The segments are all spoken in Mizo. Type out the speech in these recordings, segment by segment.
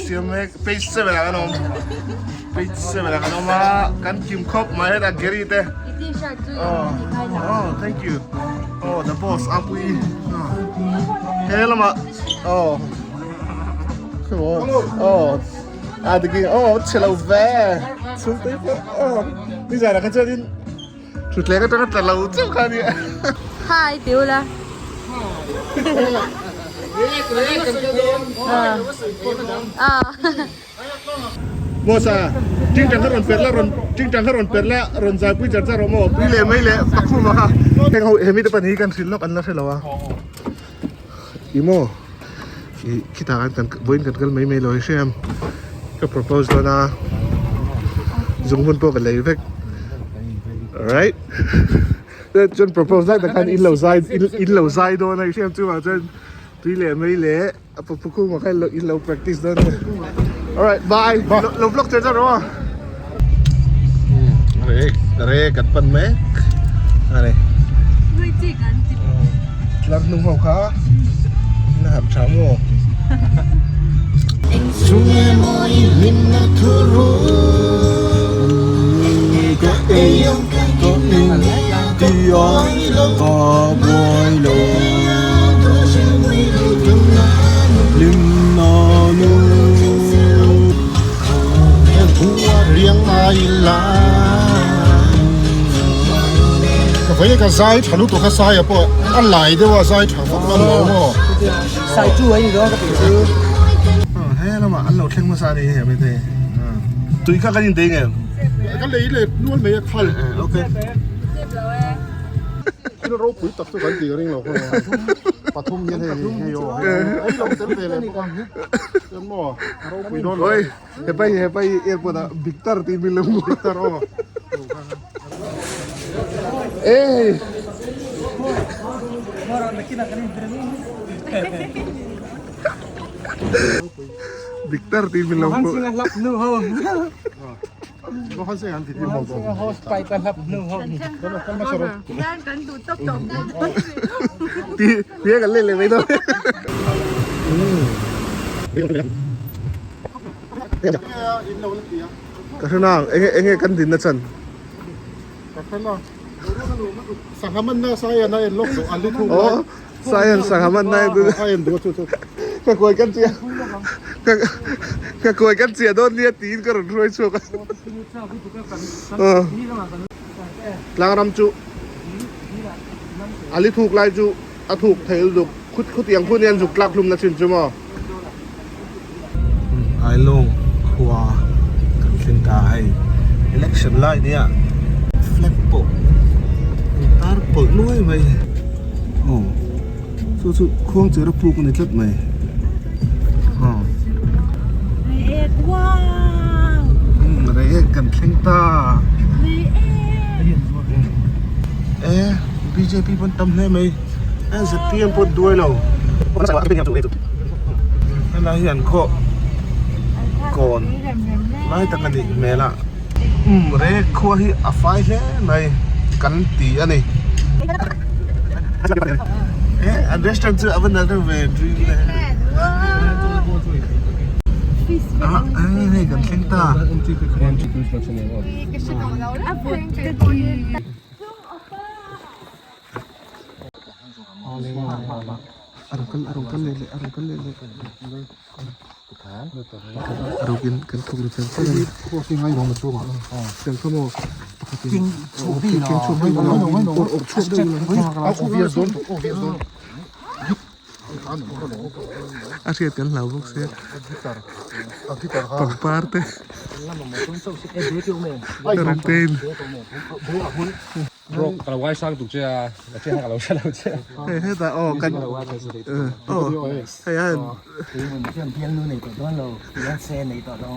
siam mek page 7 ah kan awm page 7 ah kan awm a kan kim khawp mai hetah Gary te oh oh thank you oh the boss Apui he lamah oh oh a diki oh chhe lo ve chhungte pawh oh nizanah kha chuanin Thutleng atanga tla lo chauh kha a nia. Hi ti ula. Mosa, tingtang kha rawn per la rawn tingtang kha rawn per la rawn zaipui char char rawh maw? Pui leh mai leh pakhum a kha. Heng ho he mite pahnih hi kan hrilh lawk an la hre lo a. I maw? I khitah khan kan vawiin kan kal mai mai lo i hre em? Ka propose dawn a zungbun pawh ka lei vek alright chuan propose lai tak khan in lo zai in lo zai dawn a i hre em chuvang chuan tui leh mai leh a papu khumah khan in lo practice dawn a ni alright bye lo vlog cher cher rawh a re re kan pan mek a ni tlar hnung ho kha na harh tha maw Ka vei ka zai tha lutuk a saia pawh a lai deuh a zai tha vak lo maw. Sai chu a ni dawn ka tih chu. He lamah an lo thleng hmasa a ni hei mite. Tui kha kan intei ngem? Ka lei leh nual mai a khal. Okay. Thil ropui tak chu kan tih ka ring lo khaw. Pathum hian hei hei aw. Ei lo tel ve leh bawk a. Chuan maw a ropui dawn lo. Oi hepai hepai airport ah Victor tih min lo hmu. Victor aw. Ei. Victor tih min lo hmu. Ti ti kan lên lên mấy thôi. Ka hre nang enge enge kan din na chan. Oh Saian sangha man na Ka kuai kan chia ka ka kuai kan chia dawn nia tiin ka rawn hruai chhuak a. Tlangram chu a li thuk lai chu a thuk thei lutuk khut khut iang khun hian zuk tlak hlum na chin chu maw. Ailawng khua kan thleng ta hei election lai nia flag pawh an tar pawlh nuai mai aw chu chu khuang chera puk a ni tlat mai aw reiek kan thleng ta e bjp pawn tam hle mai. ZPM pawh duai lo helai hi an khaw kawn lai tak a nih hmel a umm rek khua hi a fai hle mai kan ti a ni eh an restaurant chu a va nalh deuh ve dreamland ah hei kan thleng ta. A rawn kal a rawn kal leh leh a rawn kal leh leh a rukin kan thawk ru chiang chiang a ni chiang kha maw pakhatin keng chhuak bik lo awr awk chhuak deuh ula a hriat kan hlau bawk sia pangpar te rengtein. Bro, ka lo ngaisang tuk che a, ka che ka lo hre lo che. Hei hetah aw kan aw hei a. Hian bialnu nei tawh dawn lo, fiancé nei tawh lo.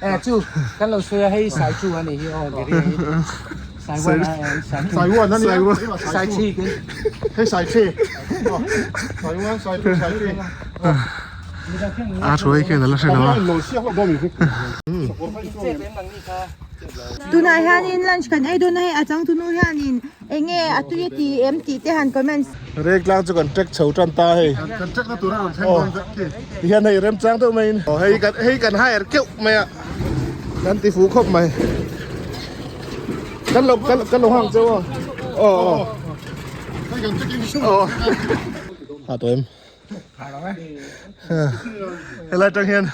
Eh chu kan lo sawi a hei sai chu a nih hi aw Gary hi. Sai wan a sai chu. Sai wan a nia. Sai chi ke. Hei sai chi. Sai wan sai chu sai chi. A thu hei khian a la hre lo a. Tunah hianin lunch kan ei dawn a hei a changtunu hianin enge a tui a ti em tih te han comments. Rek tlang chu kan trek chho tan ta hei. Kan trek na tur a rawn thleng dawn vek khi. Tihian hei remchang deuh maiin hei kan hei kan hire keuh mai a kan ti fu khawp mai. Kan lo kan kan lo hang cheu a. Aw aw. Hei kan trek in Aw. Ha tawh em. Helai tang hian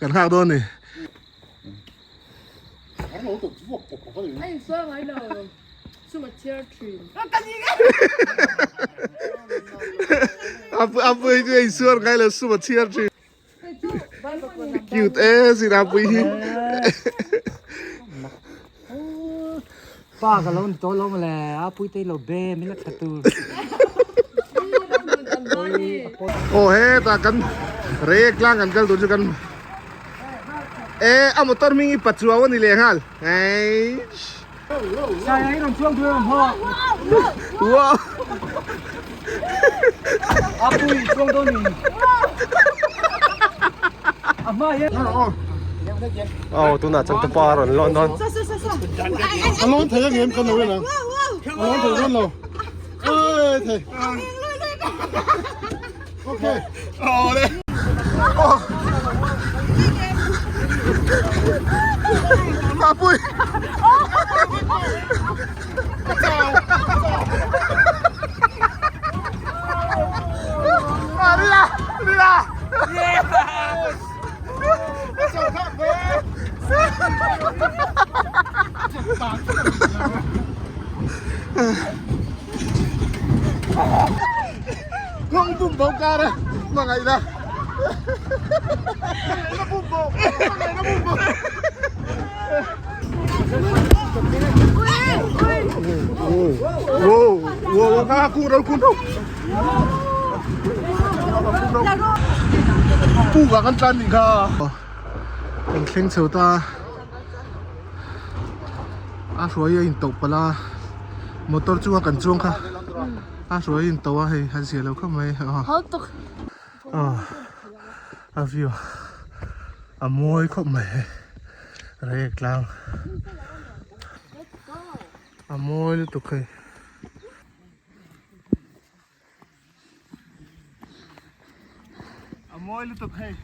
kan nghak dawn ni. A pui chu ei suar ngai lo sum a chhiar thin. Cute e sin a pui hi. Pa ka lo ni tawh lo mawle a pui te lo be min la tha tur. Aw hetah kan rek tlang kan kal tur chu kan e a motor hming hi pachuau a ni leh nghal eish. Sai ai rawn chuang tur a rawn haw. Wow. A pui chuang dawn ni. A hma hian. Aw tunah chuan tupa a rawn lawn dawn. A lawn thei ang em kan lo en ang. A lawn thei dawn lo. Êi thei. Okay. A pui. A đi ra, đi ra. Kawng bum bo kar a hmangaih na. Hmangaih na bum bo, hmangaih na bum bo. Wow, wow, kha kung ro kung ro. Pu ka kan tlan nih kha. Kan thleng chho ta. A hruai a in toh palh a motor chunga kan chuang kha a hruai a in toh a hei a zia lo khawp mai aw a view a mawi khawp mai hei rek tlang a mawi lutuk hei. A mawi lutuk hei.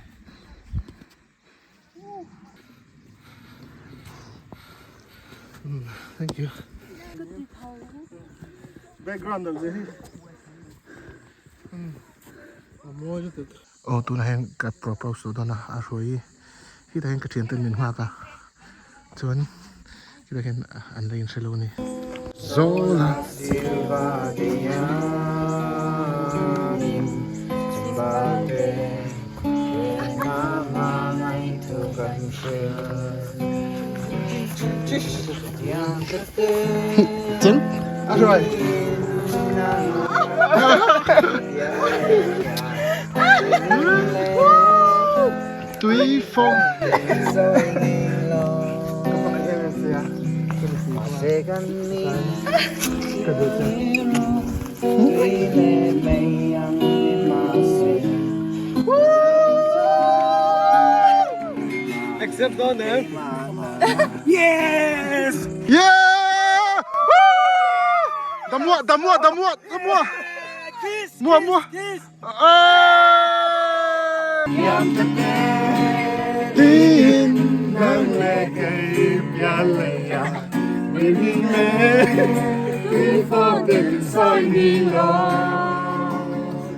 Thank you. Background dang hi. A mawi lutuk. Aw tunah hian ka propose tawh dawn a, a hruai hi khitah hian ka thianten min nghak a chuan khitah hian an la inhre lo a ni. Zola. Cheng a hruai. Tui fawng. Accept dawn em? Yeah! Damua, damua, damua, damua. Mua, mua. Tin nang le kei pian le ya mi mi le tui fawng te min sawi ni lo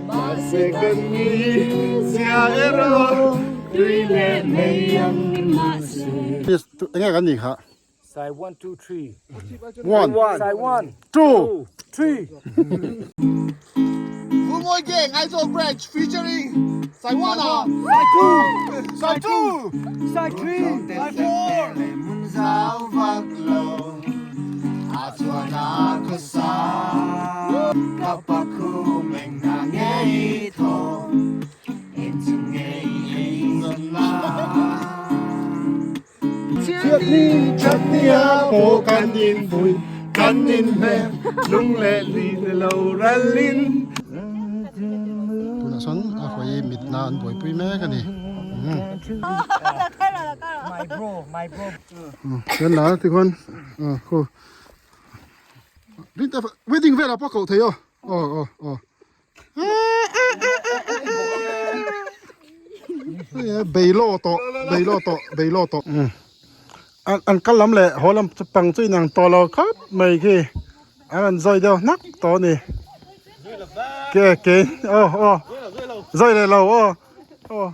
mahse kan ni zia erawh tui le mei ang ni mahse. Enge kan nih kha? Sai 1 2 3. 1 Sai 1 2 3. Fullmoy Gang Aizawl Branch featuring Saiwana Sai 2. Sai 2 Sai 3. Sai 4. Chhiatni chatnia pawh kan inpui kan inhnem lung leh li ni lo ralin. Tunah chuan a hruai mitna an buaipui mek a ni. My bro, my bro. Kan la tikhuan khu wedding velah pawh koh thei aw aw aw aw Beilo tawh beilo tawh beilo tawh an kal lam leh haw lam pang chu inang tawh lo khawp mai khi an rawn zawi deuh hnak tawh a ni ke ke aw aw zawi leh lo aw aw.